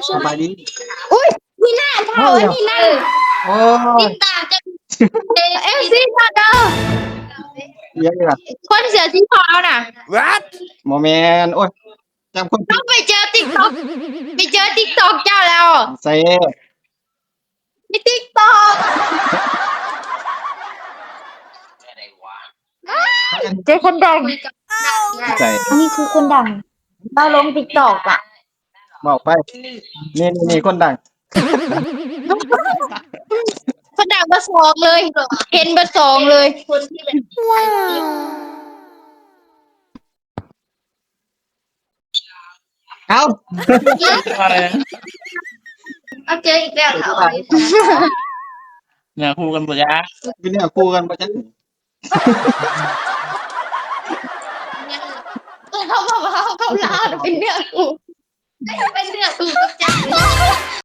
ສະບາຍດີ. ອຸ້ຍ ມີໜ້າເຖົ້າອັນນີ້ນັ້ນ. ໂອ້ຍ ຕິດຕາມຈາກເອັຟຊີເຈົ້າເດີ. ເອີຍ ຄົນເສື້ອສີຂາວນະ. ບໍ່ແມ່ນ. ໂອ້ຍ ຈຳຄົນ ເຮົາໄປເຈີຕິກຕັອກ ໄປເຈີຕິກຕັອກເຈົ້າແລ້ວ. ໃສ? ໃນຕິກຕັອກ. ເຈີຄົນດັງ. ໃສ? ອັນນີ້ຄືຄົນດັງ ລາວລົງຕິກຕັອກອະ. ເວົ້າໄປ. ນີ້ໆໆ ຄົນດັງ ຄົນດັງເບີສອງເລີຍ ເຫັນເບີສອງເລີຍ. ເອົ້າ ເອົາເຈີອີກແລ້ວເນາະ. ເນື້ອຄູ່ກັນບໍ່ຈັກ ເປັນເນື້ອຄູ່ກັນບໍ່ຈັກ. ເອີ ເຂົາບອກວ່າເຂົາລາວເປັນເນື້ອຄູ່ ເປັນເນື້ອຄູ່ກັບເຈົ້າ.